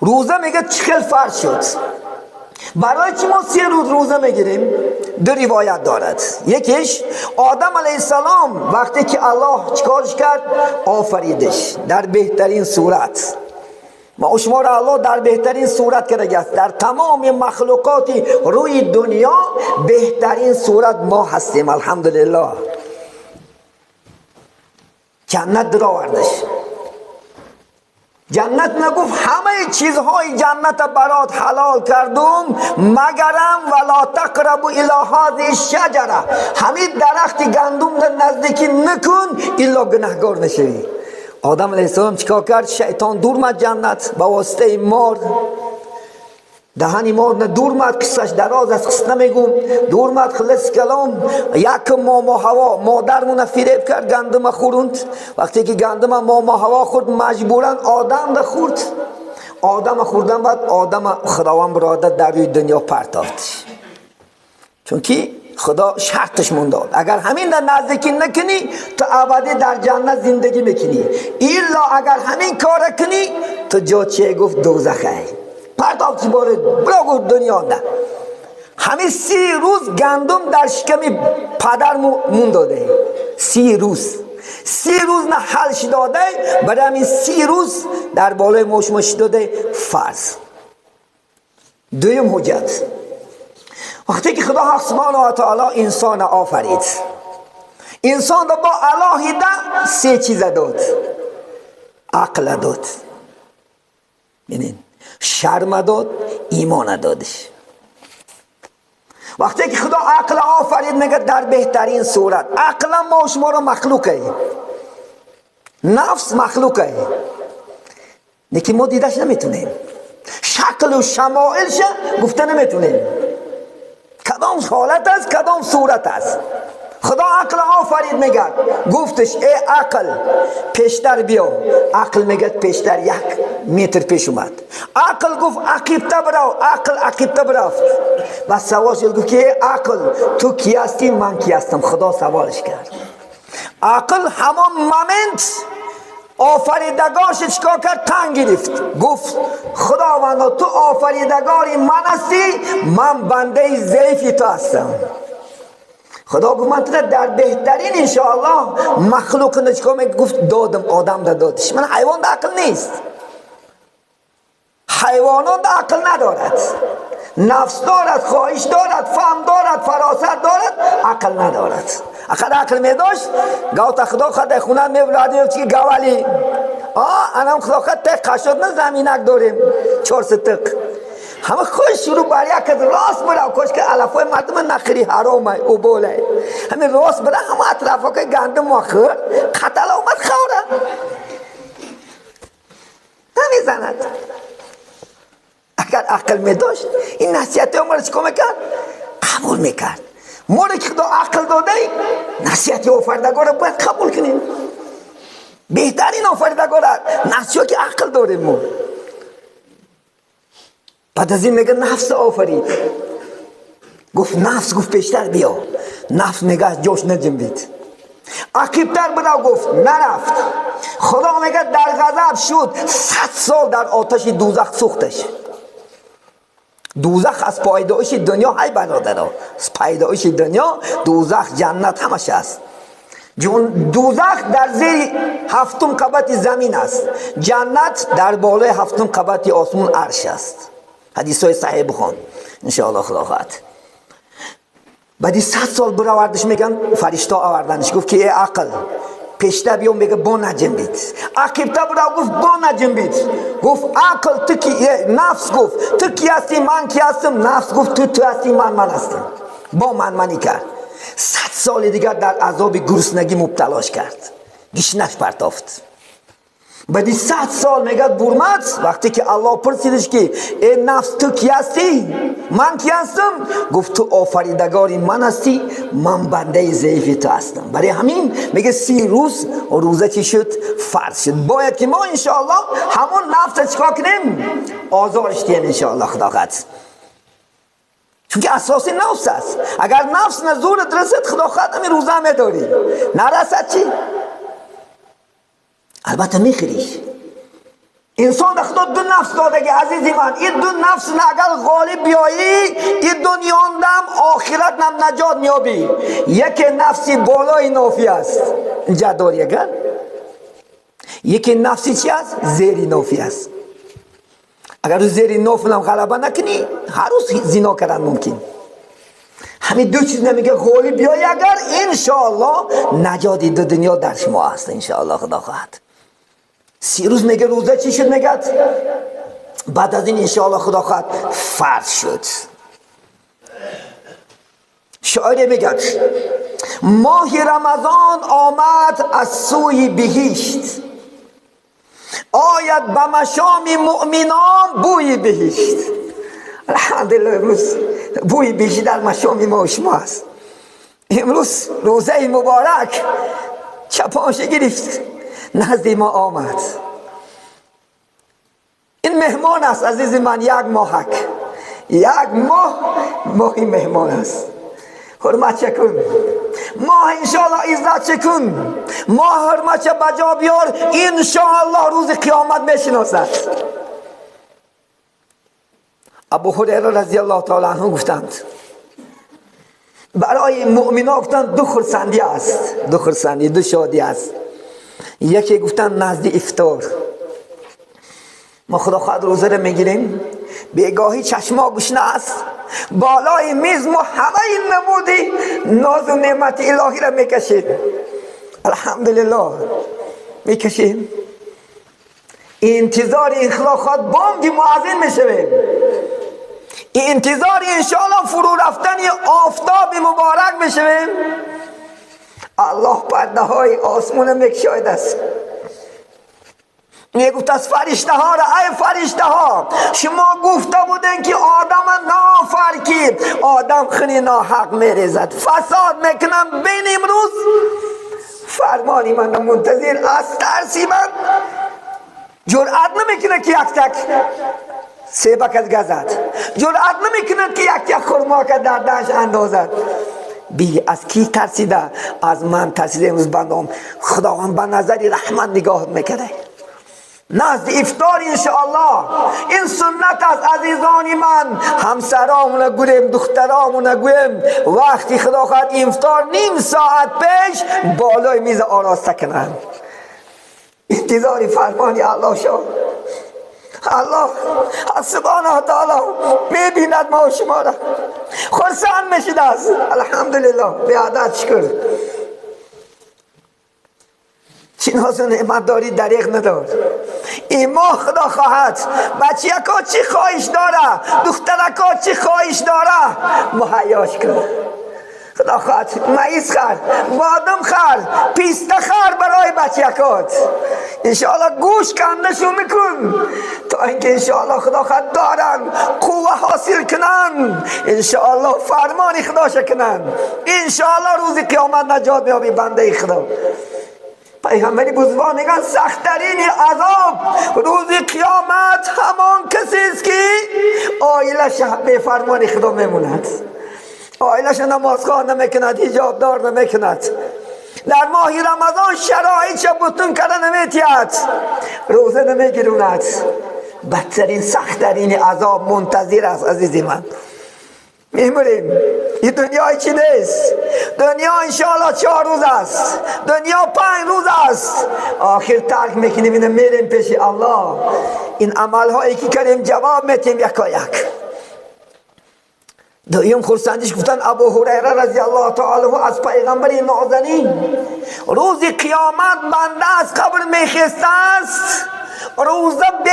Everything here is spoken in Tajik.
روزه میگه چخل فرض شد. برای چی ما 30 روز روزه میگیریم؟ دو روایت دارد. یکیش آدم علیه السلام وقتی که الله چیکارش کرد؟ آفریدش در بهترین صورت. ما شما را الله در بهترین صورت کرده است. در تمام مخلوقات روی دنیا بهترین صورت ما هستیم، الحمدلله. جنت در آوردش. جنت نگفت همه چیزهای جنت برات حلال کردم مگرم ولا تقربوا الی هذه الشجره، همین درخت گندم در نزدیکی نکن الا گناهگار نشوی. آدم علیه السلام چیکار کرد؟ شیطان دور مد جنت با واسطه مار، دهنی مار نه دور مد، قصهش دراز است، قصه نمیگم. دور مد، خلص کلام یک ماما هوا مادرمون فریب کرد، گندم خوروند. وقتی که گندم ماما هوا خورد مجبورا آدم ده خورد. آدم خوردن بعد آدم خداوند برادر در روی دنیا پرتافت، چون که خدا شرطش مونداد اگر همین در نزدیکی نکنی تو ابدی در جنت زندگی میکنی، الا اگر همین کار کنی تو جا چه گفت دوزخه. پرتافت باره برا گفت دنیا نه. همین 30 روز گندم در شکم پدر مون داده. 30 روز، 30 روز نه حلش داده، برای همین 30 روز در بالای مشمش داده فرض. دویم حجت، وقتی که خدا حق سبحانه و تعالی انسان آفرید، انسان را با علاهیده 3 چیز داد. عقل داد، ببینید، شرم داد، ایمان دادش. وقتی که خدا عقل آفرید میگه در بهترین صورت. عقل ما شما را مخلوقه، نفس مخلوقه، لیکن ما دیدش نمیتونیم، شکل و شمائلش گفته نمیتونیم، کدام حالت است کدام صورت است. خدا عقل آفرید میگه گفتش ای عقل پیشتر بیا. عقل میگه پیشتر 1 متر پیش اومد. عقل گفت عقیبته برو، عقل عقیبته برفت. و سوال شد گفت که ای عقل تو کی هستی من کی هستم؟ خدا سوالش کرد. عقل همان moment آفریدگارش چیکار کرد؟ تنگ گرفت. گفت خداوندا تو آفریدگاری من هستی، من بنده ضعیفی تو هستم. خدا گفت من تو در بهترین انشاءالله مخلوق نچکا گفت دادم، آدم دادش. من حیوان در عقل نیست، حیوانان در عقل ندارد، نفس دارد، خواهش دارد، فهم دارد، فراست دارد، عقل ندارد. اگر عقل می داشت گاو تا خدا خود خونه می برادیم که گاوالی انم خدا خود ته قشود نه زمینک داریم 4 ستق همه خوش شروع بر یک راست برا کوش که علفای مردم نخری حرامه او بوله همه راست برا همه اطرافا که گندم آخر قتل اومد خوره نمیزند. اگر عقل می داشت این نصیحت عمر چیکار میکرد؟ قبول میکرد. ما را که خدا عقل داده نصیحت آفریدگار را باید قبول کنیم. بهترین آفریدگار نصیحت که عقل داریم ما. بعد از این میگه نفس آفرید. گفت نفس، گفت پیشتر بیا. نفس میگه از جاش نجنبید. عقیبتر برو، گفت نرفت. خدا میگه در غضب شد، 100 سال در آتش دوزخ سوختش. دوزخ از پیدایش دنیا های برادرها، از پیدایش دنیا دوزخ جنت همش است. دوزخ در زیر 7 قبط زمین است، جنت در بالای 7 قبط آسمان عرش است. حدیث های صحیح بخوان انشاءالله خدا خواهد. بعدی 100 سال براوردش میگن فرشته آوردنش، گفت که ای عقل پیشتر بیام، میگه با نجنبید. عقیبتر برو، گفت با نجنبید. گفت عقل تو کی، نفس گفت تو کی هستی من کی هستم؟ نفس گفت تو تو هستی من من هستم. با من منی کرد. 100 سال دیگر در عذاب گرسنگی مبتلاش کرد، گشنش پرتافت. بعدی 100 سال میگه برمد. وقتی که الله پرسیدش که ای نفس تو کی هستی من کی هستم؟ گفت تو آفریدگاری من هستی، من بنده ضعیف تو هستم. برای همین میگه 30 روز روزه چی شد؟ فرض شد. باید که ما انشاءالله همون نفس چیکار کنیم؟ آزارش دیم انشاءالله خدا خواهد. چون که اساسی نفس است. اگر نفس نزورت رسد خدا خواهد همین روزه میداری، نرسد چی؟ البته میخریش. Инсон худо ду нафс додагӣ, азизи ман. Ин ду нафс агар ғолиб биёӣ, ин дунёндам охиратнам наҷот меёбӣ. Яке нафси болои нофӣ аст, инҷа дори агар, яке нафси чи аст? Зери нофӣ аст. Агар зери нофнам ғалаба накунӣ, ҳар рӯз зино кардан мумкин. Ҳамин ду чиз намега ғолиб биёӣ агар, иншоаллоҳ наҷоти ду дунё дар шумо аст, иншоаллоҳ, худо хоҳад. 30 рӯз мега рӯза чӣ шуд мегад, баъд аз ин иншоаллоҳ худо хоҳад фарз шуд. Шоире мегад: моҳи Рамазон омад аз сӯи биҳишт, ояд ба машоми муъминон бӯи биҳишт. Алҳамдулиллоҳ, имрӯз бӯи биҳишт дар машоми мо шумо аст. Имрӯз рӯзаи муборак чапонша гирифт, назди мо омад. Ин меҳмон аст, азизи ман, як моҳак, як моҳ, моҳи меҳмон аст. Ҳурматша кун моҳ, иншоаллоҳ иззатша кун моҳ, ҳурматша ба ҷо биёр, иншоаллоҳ рӯзи қиёмат мешиносад. Абу Ҳурайра разияллоҳу таала анҳу гуфтанд: барои муъмино, гуфтанд, ду хурсандӣ аст, ду хурсандӣ, ду шодӣ аст. Яке, гуфтанд, назди ифтор. Мо худо хоҳад рӯзаро мегирем, бегоҳӣ чашмо гушна аст, болои миз мо ҳамаи намуди нозу неъмати илоҳиро мекашем, алҳамдулиллоҳ, мекашем. Интизори ин худо хоҳад бонги муаззин мешавем, интизори иншоаллоҳ фурӯ рафтани офтоби муборак мешавем. Аллоҳ пардаҳои осмона мекушояд аст, мегуфт аз фариштаҳоро: ай фариштаҳо, шумо гуфта будем ки одама нофар, ки одам хуни ноҳақ мерезад, фасод мекунам, бин имрӯз фармони ман мунтазир, аз тарси ман ҷуръат намекунад ки як так себакат газад, ҷуръат намекунад ки як як хурмока дар данш андозад. Би аз кӣ тарсида? Аз ман тарсида. Имрӯз бандом худованд ба назари раҳмат нигоҳ мекарда назди ифтор, иншоаллоҳ. Ин суннат аст, азизони ман. Ҳамсаромона гӯем, духтаромона гӯем, вақти худо хоҳад ифтор ним соат пеш болои миза ороста кунанд, интизори фармони Аллоҳ шо. Аллоҳ субҳанаҳу таоло мебинад мо шуморо, хурсанд мешидааст. Алҳамдулиллоҳ, беадад шукр. Чӣ нозу неъмат дорӣ, дареғ надор. Ин моҳ худо хоҳад бачияко чӣ хоҳиш дора, духтарако чӣ хоҳиш дора, муҳайёш кун. Худо хоҳад маиз хар, бодом хар, писта хар барои бачиякот. Иншоаллоҳ гӯш кандашу мекун, то инки иншоаллоҳ худо хоҳад доранд, қувва ҳосил кунанд, иншоаллоҳ фармони худоша кунанд, иншоаллоҳ рӯзи қиёмат наҷот меёбӣ, бандаи худо. Пайғамбари бузургвор мегӯянд: сахттарини азоб рӯзи қиёмат ҳамон касест ки оилаша бефармони худо мемонад, оилаша намозхон намекунад, ҳиҷобдор намекунад, дар моҳи Рамазон шароитша бутун карда наметиҳад, рӯза намегирунад. Бадтарин, сахттарини азоб мунтазир аст, азизи ман. Мемурем, ин дунёи чӣ нест. Дунё иншоаллоҳ 4 рӯз аст, дунё 5 рӯз аст, охир тарк мекунем ина, мерем пеши Аллоҳ. Ин амалҳое ки кардем ҷавоб метиҳем якояк. Дуюм хурсандиш, гуфтанд Абу Ҳурайра разияллоҳу таала анҳу аз пайғамбари нозанин: рӯзи қиёмат банда аз қабр мехестааст, рӯза